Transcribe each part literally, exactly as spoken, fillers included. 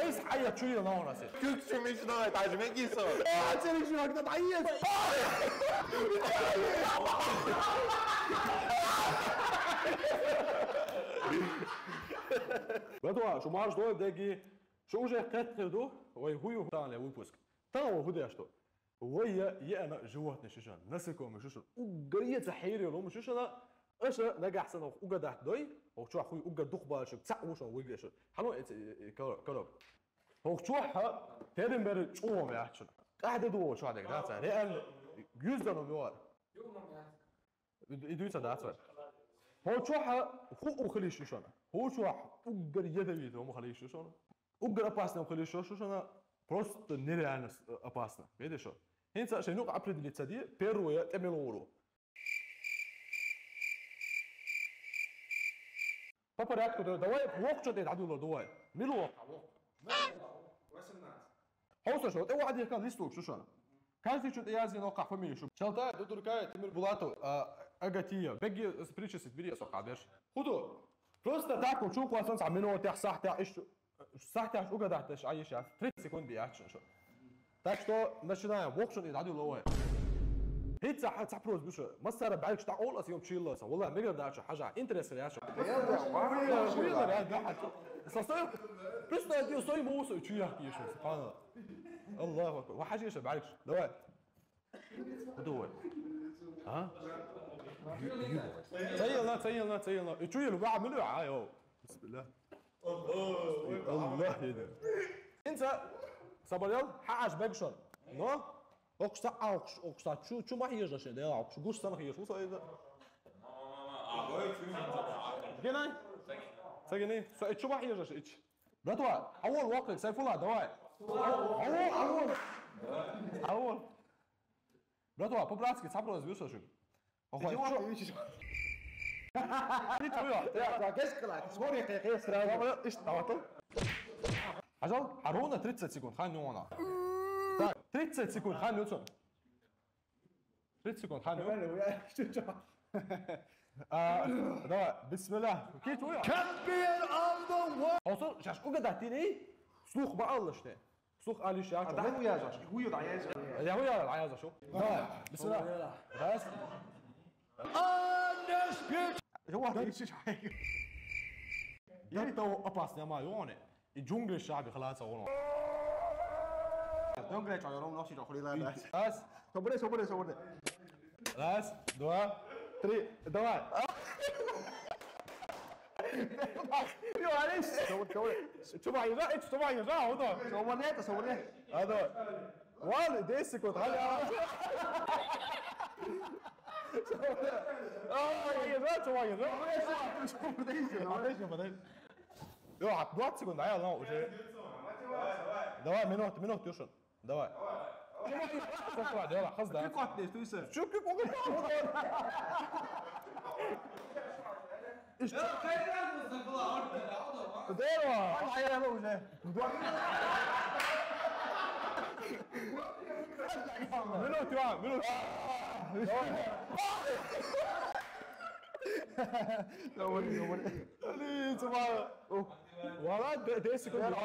Эс хьаят чу йина ванасе. Куьг чу мича дай, тажа мегиса. А, церик чу хьакта тайес. Братва, шу марш дой деги. Шу уже кхетхир ду. Ой, хую тан ле выпуск. Тан о худеш то. Вай я, я ана животное шишан, насекомое шишан. Угар я ца хейре лом шишана. Аша нагахсан ох угадат дой. Ох чух хуй угар дух балшик ца ушан выгешан. Хало эц короб. Ох чух ха терен бер чуом ячун. Кахде ду чух дег даца. Реально юздан муар. Идуйца даца. Ох чух ха ху ухли шишана. Ох чух угар ядовитый ом хали шишана. Угар опасный ом хали шишана. Просто нереально с- опасно. Видишь что? Хинца шейнук определиться ди первое темелору. По порядку, да- давай, вок что ты дадула, давай. Мило. Восемнадцать. Хауса что, ты вади кан листок шишана. Каждый что-то я зино кафе мишу. Чалта, дудуркая, Тимир Булатов, а, Агатия. Беги причесить, бери со кабеш. Худу. Просто так, учу классан са минут, я сахта, ищу. Сахта угадат, ай сейчас. Тридцать секунд бият что. Так что начинаем. Вокшун и дадула ой. Хица ха цапрос буша. Масара бальк шта ол ас ём чилла са. Вала мегар дача хажа. Интерес яша. Сосой. Просто один сой мусу чуях пишу. Субханаллах. Аллаху акбар. Ва хажи ша бальк. Давай. Давай. А? Цайла, цайла, цайла. И чуел ва милю а йо. Бисмилла. Аллах еда. Инца сабарел хаш бегшон. Но? Окса, окс, окса, чу, чу мах ежа ше, да, окс, гуш сан еш, уса еда. Генай? Сагини? Со, чу мах ежа ше, ич. Братва, авол, вокрик, Сайфула, давай. Авол, авол. Авол. Братва, по-братски, сабро разбился, что ли? Охо, чё? Ты чё? Ты чё? Я, я, гес кылат. Смотри, как я сразу. Ишт, давай, то. Ажал, а ровно тридцать секунд, хан не она. Так, тридцать секунд, хан не. Тридцать секунд, хан не. А, давай, бисмилля. Какие твои? Champion of the world. Осо, сейчас угадать, ты не? Слух ба аллаште. Слух алиш я. А дай хуя заш. Хуя дай я. Я хуя дай я заш. Давай, бисмилля. Раз. Undisputed. Я вот ты сейчас. Я того опасный, ама, ёне. И джунгли шаби халаса воно. Джунгли чё, я ровно все хулила. Раз. Собри, собри, собри. Раз, два, три, давай. Чё, Алис? Чё, чё? Чё, вай, да? Чё, вай, да? Вот он. Чё, вот это, чё, вот это? А, давай. Вали, десять секунд, хали, а. А, вай, да, чё, вай, да? Подожди, подожди. Ё, двадцать секунд, а, я, ну, уже. Давай, минут, минут, Юшин. Давай. Давай, давай, хаз да. Ты кот не, ты сэр. Чё, ты кот? Иште. Здорово. Минут, Иван, минут. Давай, давай. Блин, чувак. Вала, десять секунд.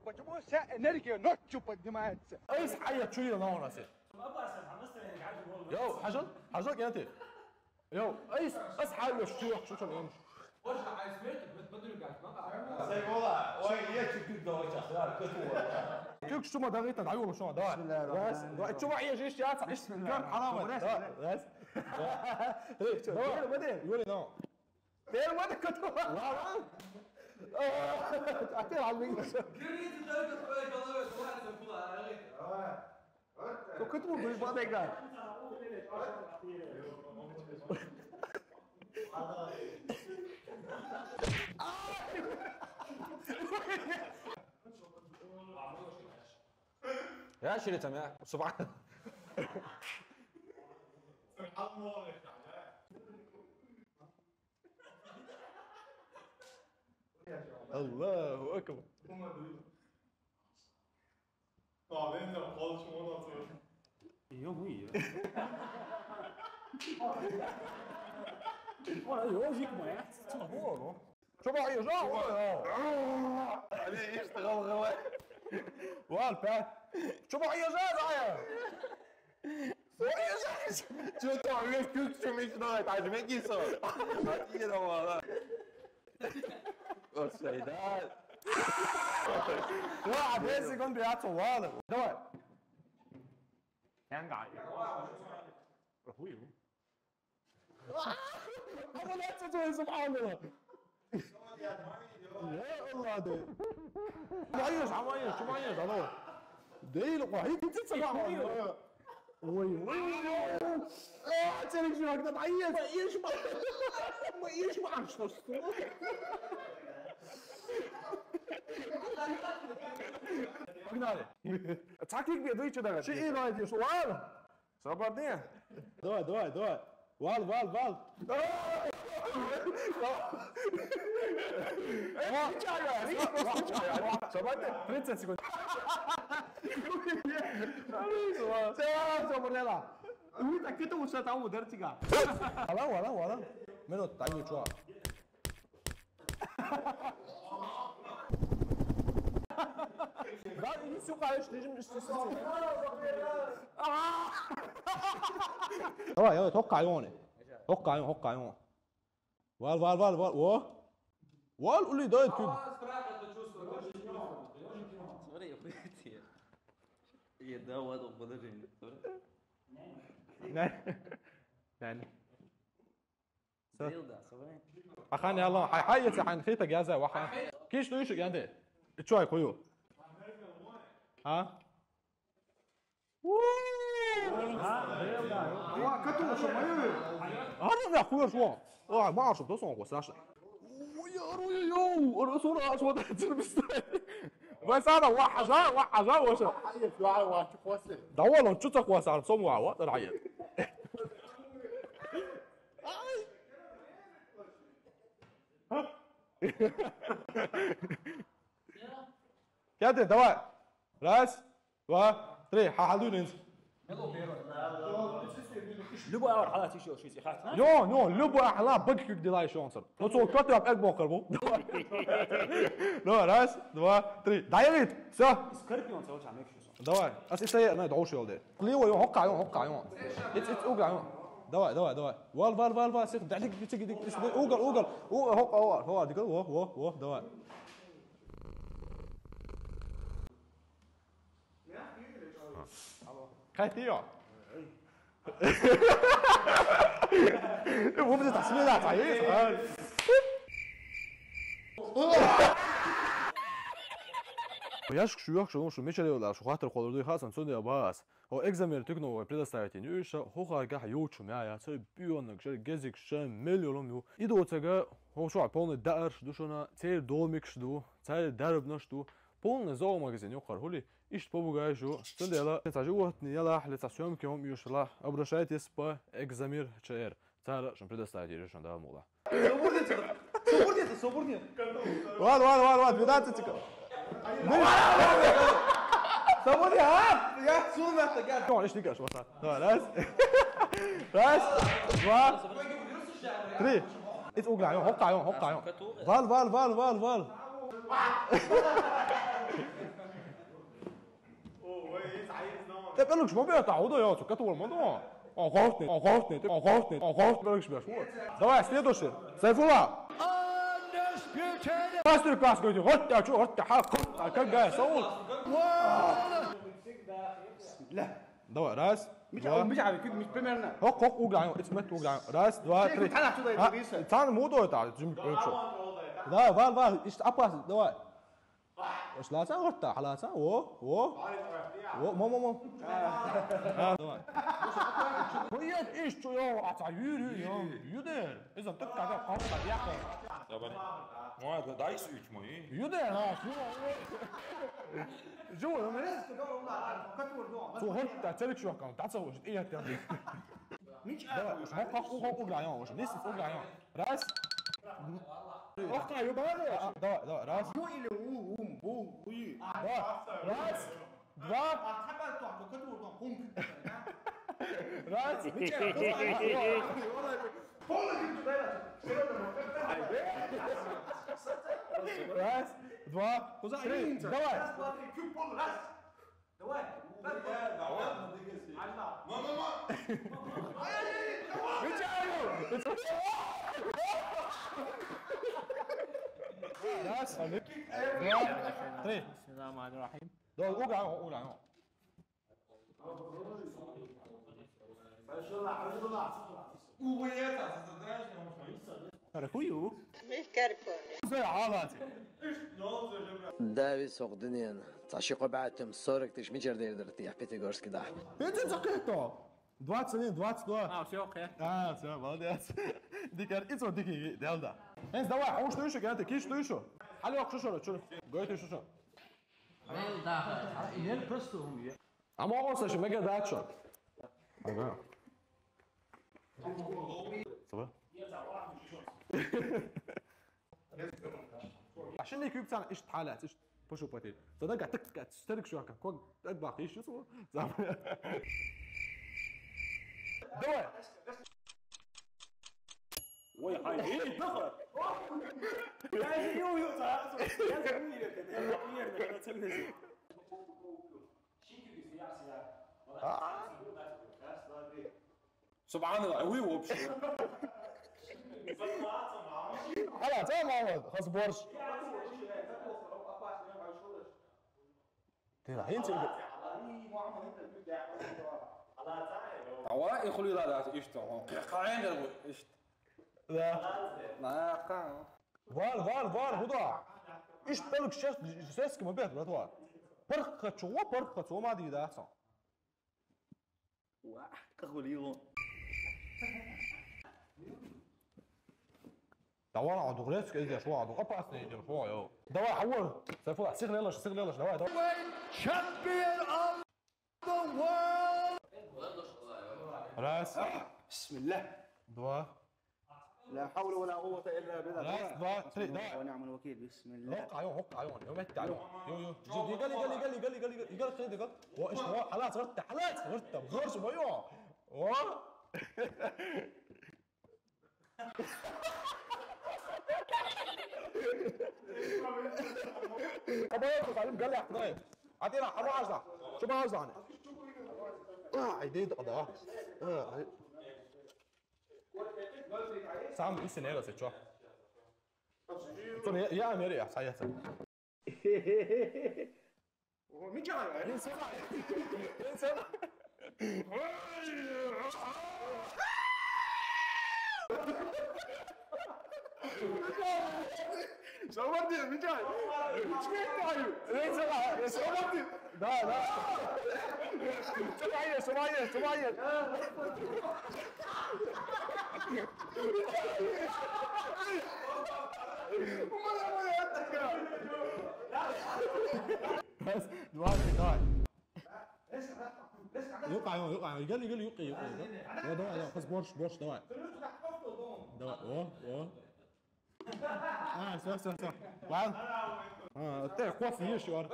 Почему вся энергия ночью поднимается? Эс хьаят чуйла наунасет. Йоу, хьажал, хьажал кенти. Йоу, эс, эс хьаят чуйла чучал эмш. Ой, я чуть-чуть дал час, да, кыту. Чук шума дагыта, даю шума, давай. Бисмиллахир рахманир рахим. Давай, чума я жиш я, иш кар алама. Давай, раз. Давай, давай. Юли, но. Первый кото. Ва, ва. А ты алмин. Говорите только в твоей голове, хватит, была, говорит. Давай. Вот так. Ну, кото будет бадайга. Я шили там, я. Субхан. Аллаху акбар. Ё-моё. Ой, ёжик моя. Что такое, ну? Что такое, ёжик? Ой, ой. Они, ишь, ты голова. Вал, пять. Что такое, ёжик, Зая? Что ты, ёжик? Что ты, весь круг смешной, так же, меги, со. Ира, вала. Вот, всё, да. Ладно, две секунды, я отцу, ладно. Давай. Sen galiba. Ruhuyu. Ama ne tutuyorsun, subhanallah? Ya Allah de. Hayır, ama hayır, kim hayır, lan o? Değil o, hiç, hiç, hiç, Ой, ой, ой, ой. А, телек же, когда поешь, поешь, поешь, что что? Погнали. Çakık bir duyçu da. Şey, ладишь, ладно. Свободнее. Давай, давай, давай. Вал, вал, вал. Свободнее. Тридцать секунд. Все, все, бурдела. Вы так это уже там удар тига. Вала, вала, вала. Минут, так и чё? Давай, иди сюда, я ж режим, что, что, что. Давай, давай, только он. Только он, только он. Вал, вал, вал, вал. О. Вал, ули, давай, ты. Смотри, охуеть. Е, да, вот он, подожди, смотри. Не. Не. Зилда, собрание. Ахан, я лон, хай, хай, я хай, хита, я за, ваха. Киш, ну, ещё, я де. И чё, я кую? А? Ва, кату, что, моё? А, ну, да, хуя, что? Ой, Маша, кто сон, Саша? Ой, ой, ой, ой, ой, ой, ой, ой, ой, ой, ой. Вай, сада, ва, хажа, ва, хажа, ва, ша. Ай, я, ва, ва, чё, после? Да, вон, он, чё такое, сам, сам, ва, ва, да, я. Кядэ, давай. Раз, два, три. Ха, халдуй инз. Любой авар халат ещё шесть, хат, а? Йо, йо, любой ахла бак кюк дела ещё он сар. Ну что, кто ты опять бокар был? Давай. Давай, раз, два, три. Дай, говорит, всё. Скорпион, целый чамек. Давай. Ас исае, на, да ушёл де. Лево, ё, хокка, ё, хокка, ё. Иц, иц, угла, ё. Давай, давай, давай. Вал, вал, вал, вал, сих, дали, дали, дали, дали, угол, угол. О, хокка, о, о, дигал, о, о, о, давай. Кайт, ё. Бу бизде тасмина тайы. Яш киши ёкъ, шуну шу мечалейлар, шу хатыр къолурду хасан, сонда я бас. О экзамер тюкнова предоставить ини уйша, хохаргах ёчум я, я, цой бионок, шер гезик, шер мел ёлум ю. Иду оцега, хо шо полный даарш душона, цер долмикш ду, цер дарбнаш ду, полный зоомагазин ёкъар хули. Ишт побугай шу, цундела, ца животный ялах, ле ца съёмки ом юшла, обращайтесь по экзамир чер. Цара шун предоставить решен да мула. Собор нет, собор нет, собор нет. Вал, вал, вал, вал, двенадцать секунд. Собор нет, а? Я сунул на это, я. Чё, ишь, не гаш, вот так. Давай, раз. Раз, два, три. Иц угла, ё, хокка, ё, хокка, ё. Вал, вал, вал, вал, вал. Ты пелуш, мобия, та, удо, ё, цу, кату, модо. О, гортни, о, гортни, ты, о, гортни, о, гортни, пелуш, бля, вот. Давай, следующий. Сайфула. Пастырь класс, говорит, вот ты, а чё, вот ты, ха, а как, гай, Саул? Давай, раз, два. Миш, а, миш, а, миш, примерно. Хок, хок, угран, it's meant угран. Раз, два, три. Цан мудо это, Джим, хорошо. Давай, вал, вал, ишь, опасно, давай. Шлаца орта, халаца, о, о. О, мо, мо, мо. А, давай. Хует иш чу, ё, аца, юр, юр, ё. Юдер. Эза так кага, кага, яко. Давай. Мо, да, дай сюч мо, и. Юдер, а, шу. Жу, ё, ме. Цу хорта, целик шуакан, даца уж, и я. Давай, хок, хок, хок, угран, ё, уж, лисис угран, ё. Раз. Ох, ка, ё, давай, давай. А, давай, давай, раз. Ё или у, ум, бу, уи. Давай. Раз, два. А, хабар то, то, кадур, то, хум, кум, кум, да? Раз. Мича, давай, давай, давай. Полный кум, давай, давай. Раз, два, три, давай. Раз, два, три, кюк пол, раз. Давай. Мама, мама. Мычаю! Раз, два, три. Бисмиллахир-рахманир-рахим. Да, угу, угу. Рахую. Михкарко. Зэ, алати. Дави согъдинен. Цаши къо баатым сорок тысяч мичер дердер ти Пятигорский да. Пятьдесят закрыто. Двадцать один, двадцать два. А, всё, окей. А, всё, молодец. Дикар, и что, дикий, делда. Эс, давай, а что ещё, кем ты, киш, что ещё? Алло, что, что, что? Говорит, что, что? Ел просто умею. А могу, слушай, мега дачу. Ага. Сова? А что не купца, ишт халат, ишт пошёл потеть. Тогда гатык, гат, старик шуака, ког, так бах, ишь, что? Давай. Ой, ай, эй, давай. Я же не увидел, а? Я же не увидел, я же не увидел, я же не увидел. Субханаллах, вы вообще. Hala, tamam abi, has borç. Değil, hayır, sen. Давай, и хули ла дас, ишт, он, кайын дер, ишт. Да. Ла, ка. Вар, вар, вар, худа. Ишт, только сейчас, сейчас, мы опять, братва. Парк хочу, парк хочу, ма ди да, сон. Ва, къахулиу. Давай, а, дугрецк, эдя, шо, а, дуг опасный, эдя, шо, йо. Давай, Хаур, Сайфулла, сигнелаш, сигнелаш, давай, давай. Champion of the world. Раз. Бисмилла. Два. لا حول ولا قوة إلا بالله. Раз, два, три, давай. ونعم الوكيل. بسم الله. Хоқ айон, хоқ айон. Йо, мет айон. Йо, йо. Жи, гали, гали, гали, гали, гали, гали, гали, гали. О, иш, о, халас, гыртта, халас, гыртта. Горш, бо, йо. О. Абай, гали, гали, гали. Атина, абай, ажда. Шуба, ажда. А, иди, да. А, ай. Сам истинный это что? Что, я, я мере, я саяца. Мичай, не сама. Не сама. Сама, Мичай. Мичай, не сама. Сама. Да, да. Сумайя, сумайя, сумайя. Раз, два, три, давай. Юкъа, юкъа, юкъа. Гали, гали, юкъа, юкъа. Давай, давай, давай, хас борщ, борщ, давай. Давай, о, о. А, всё, всё, всё. Ладно. А, ты кофе ешь, Иван.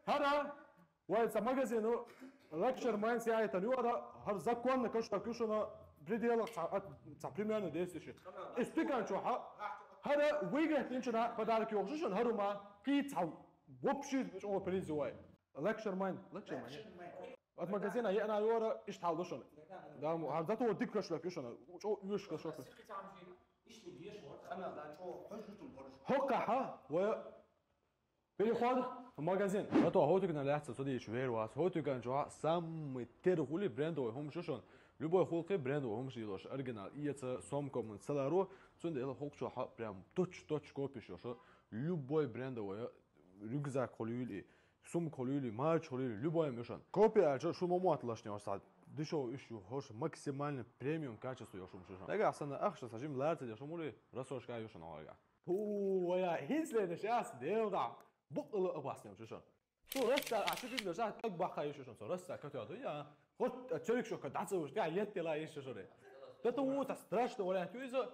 Хара. Вай, ца магазину lecture mine сяйта юара, гьар законна кашта кушана в пределах ца, ат, ца примерно действующих. Истикан чуха, гьара выиграть инчана подарок йохшушан, гьарума, кицав, вообще чуо призывай. Lecture mine, lecture mine. От магазина я на юара, иштал душан. Да, гьар зато дик кашла кушана, чуо юш кашла. Хока ха, вай, Переход в магазин. Зато гьотикна лаьца цо дийш вер вас. Гьотикан чуха самый тергули брендовый хӀумаш ю шун. Любой хулкъи брендовый хӀумаш йолаш. Оригинал. И яца сомкомун салару. Цунда ила хӀокху чуха прям точь-в-точь копиш йолаш. Любой брендовый рюкзак хули юли, сумка хули юли, марч хули юли, любой ю шун. Копи аьлча шу ма мотталаш не ваш сад. Дешёвый иш ю, хӀорш максимально премиум качество йолаш хӀумаш ю шун. Нагахь санна ахча са жим лаьца деш хӀума ули, рассрочка ю шун олга. Фу, вая, хӀинца лена шас делда. Букъала опасный вообще шо. Шу расса, а шу бигла шас, так баха ещё шо, расса, как я, я. Вот, а человек шо, когда целуешь, я, я тела ещё шо ре. Это вот, а страшно, валя, ты из-за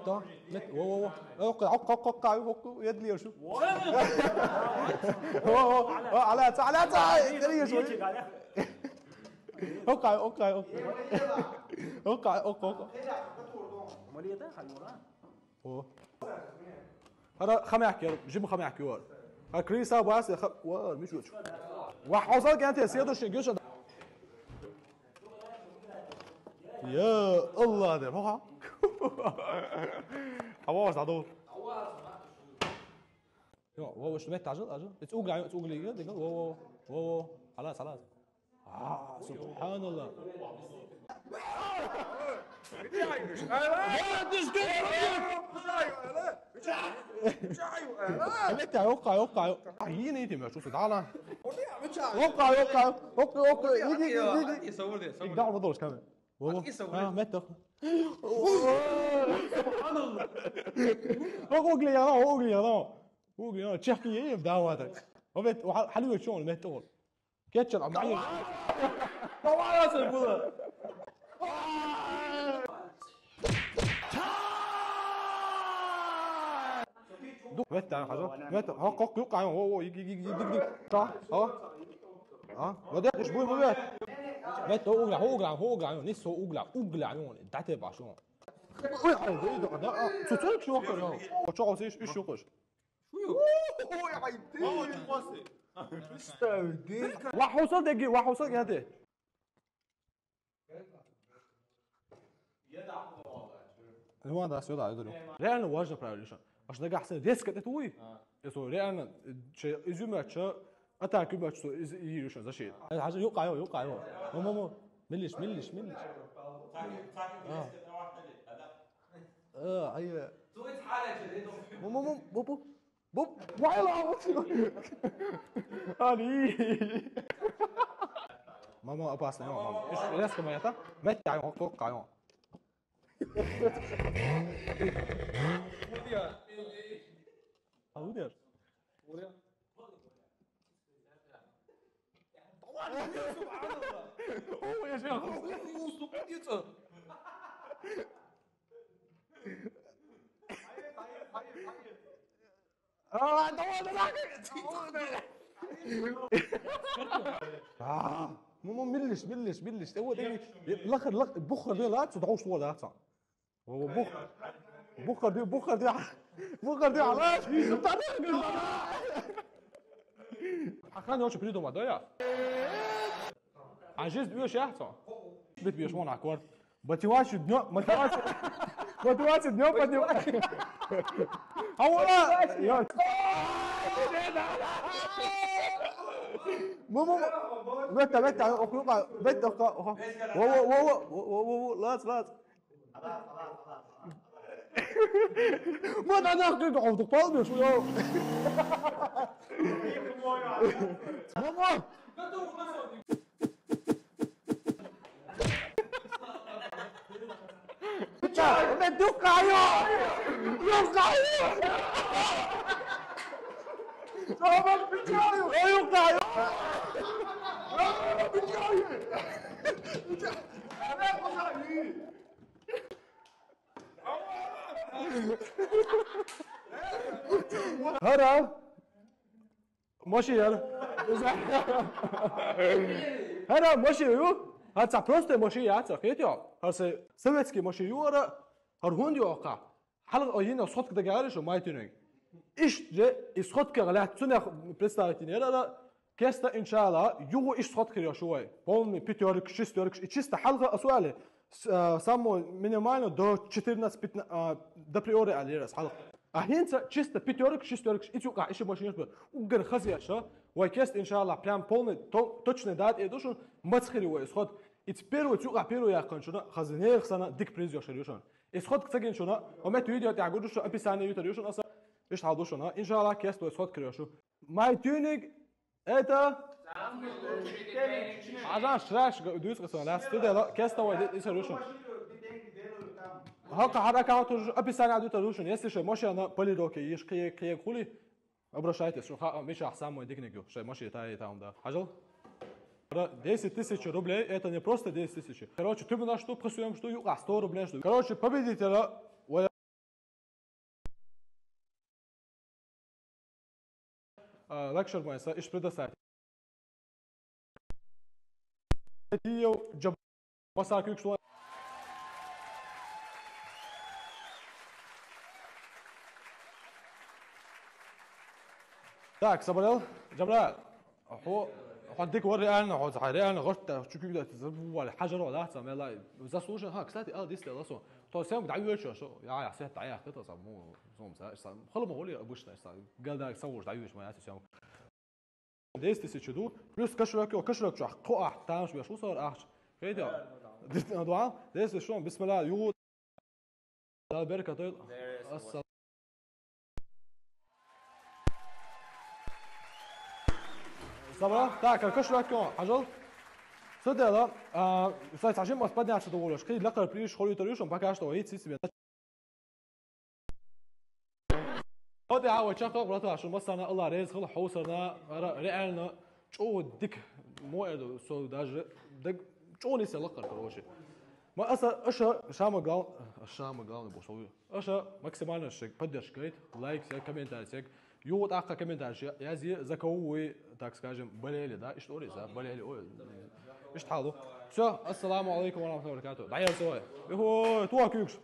متى؟ متى؟ وو، وو، وو. اوقع، اوقع، اوقع، اوقع، اوقع، يد لي شو؟ وو، وو، وو، على، على، على، يد لي شو؟ اوقع، اوقع، اوقع. اوقع، اوقع، اوقع. Öyle yapma, dur, dur. Öyle de hayır lan. Oo. Hadi خم يحكي يا رب، جيب خم يحكي ورا. ها كريسا باسي خ-، ورا، مش وجه. واحد حوصل كانت يا سيادة شن جوش. يا الله ده، روحها. حواس عدو. يا، هو شو ميت عجل، عجل. اتسوق لي، اتسوق لي، دقيقة. هو، هو، هو، هو. خلاص، خلاص. А, субханаллах. Меття, окка, окка, окка. Ай, не идем, я чувствую, да, ладно. Окка, окка, окка, окка. Иди, иди, иди. Иди, давай, продолжи, камера. Во, во. А, меття. Субханаллах. Окка, окка, я, окка, я. Угли, ну, чехки ем, да, вот так. Обед, ха-, халуй чон, меття. Кетчер, а май. Давай, это было. Дух, меття, хаза. Меття, ха, кок, юк, ай, о, о, иг, иг, иг, иг, иг, иг. Ша, ха. А? Вот это ж, бу, бу, бу. Меття, угля, угля, угля, не со угля, угля, ну, дайте башу. Ой, ай, да, да, да. А, цуцук, что, ну? О, что, о, сиш, иш, что, Ой, ай, ты. Представь, ты. Ва хусал деги, ва хусал гяди. Ну, да, сюда, я говорю. Реально важно правильно решать. Аж нога хасен резко это уй. Если реально, э, че, изюмя, че, атака, изюмя, что из, и решать защита. Э, хажа, юкайо, юкайо. Мо, мо, мо. Миллиш, миллиш, миллиш. Э, ай. Бу, бу, бу, бу, бу. Бу, вай ла, бу. Али. Мама опасная, мама. Иш, резко моя та. Меття, ай, кок, кок, кайо. А, удер. О, я же. Уступить. А, давай, давай. А, ну, ну, миллиш, миллиш, миллиш. Э, вот, э, лахар, лах-, бухар, да, ладно, сюда ушло, да, ца. О, бух-, бухар, да, бухар, да. Бухар, да, ладно. Ахрана очень придумал, да, я? А жизнь бьёшь, я, ца? Бит бьёшь, вон аккорд. Мотивацию днём, мотивацию, мотивацию днём поднимать. А вот, я. Му, му, му. Бетта, бетта, округа, бетта, округа. Во, во, во, лац, лац. Вот она, как он так пал, бьёшь, йо. Му, му. Чай, мен дукаю! Дукаю! Робот, бичаю! Ой, дукаю! Робот, бичаю! Хара! Машина. Хара машина ю. Хар ца просто машина яц, хетё. Хар ца советский машина ю, ара, хар хунди ока. Хал о йина сходка да гариш, май тюнинг. Ишт же, и сходка галат, цунах представитель, ара, кеста, иншалла, югу ишт сходка рёшуй. Полный пятёрка, шестёрка, и чисто халга асуали. С-, а, самое минимально до четырнадцать пятнадцать, а, до приора алирас, халк. А хинца чисто пятёрка, шестёрка, и цюка, иши машина, угар хазяша. Вай кест, иншалла, прям полный, то-, точный дат, и душун, мацхири вай, исход. И первый цюка, первый яханчуна, хазнех сана, дик приз ёшарюшун. Исход кцагинчуна, омет видео тягуджушу, описание ютарюшун, аса, иш халдушуна, иншалла, кест вай исход крёшу. Май тюнинг, это Азан шраш дюс касан, да, студия, да, кеста вай, ди-, ди сарушун. Хака хар аккаунт уж описание дюта рушун. Если что, машина полировки, иш кие, кие хули, обращайтесь, что ха, Миша самый дикник, что машина та и там, да. Хажал? Десять тысяч рублей, это не просто десять тысяч. Короче, ты бы на что, по своему что, ю, а, сто рублей, что. Короче, победителя, Э, лекшер майса, иш предоставить. Тиев, джаб-, пасар кюк шло. Так, собрал? Джабра, хо, хо дик вар реально, хо за реально горта, чукук да, забывали, хажаро, да, самела, заслужен, ха, кстати, ал дисте ласо. То всем да, ю, что, я, я, свет, да, я, это сам, ну, сам, сам, холодно, обычно, сам, гада, сам, да, ю, моя, всем. десять тысяч ду, плюс кошелек, кошелек чу ахь, кхо ахь, тамаш беш, усар ахь. Хейдя. Дуа, десять тысяч, бисмилла, югу. Дала беркат дойла. Ассалам. Сабра, так, кошелек, хьажал. Цудела, а, сай цхьа жимма подняться доволиш. Кхы лакхар приш, холи торюшем, пока что, идти себе. Вот я вот чакхо, братва, шу массана Аллах реза хила, хьовсарна, ара, реально, чо дик, мо эду, со даже, даг, чо не села, короче. Ма аса, аша, шама гал, шама гал, не бошо. Аша максимально шек, поддержка, лайк, всё, комментарий, всё. Ю вот ахка комментарий, я зи, за кого вы, так скажем, болели, да? И что ли, за, болели, ой. Ишт халу. Всё, ассаламу алейкум ва рахматуллахи ва баракатух. Да я свой. Юху, туа кюкш.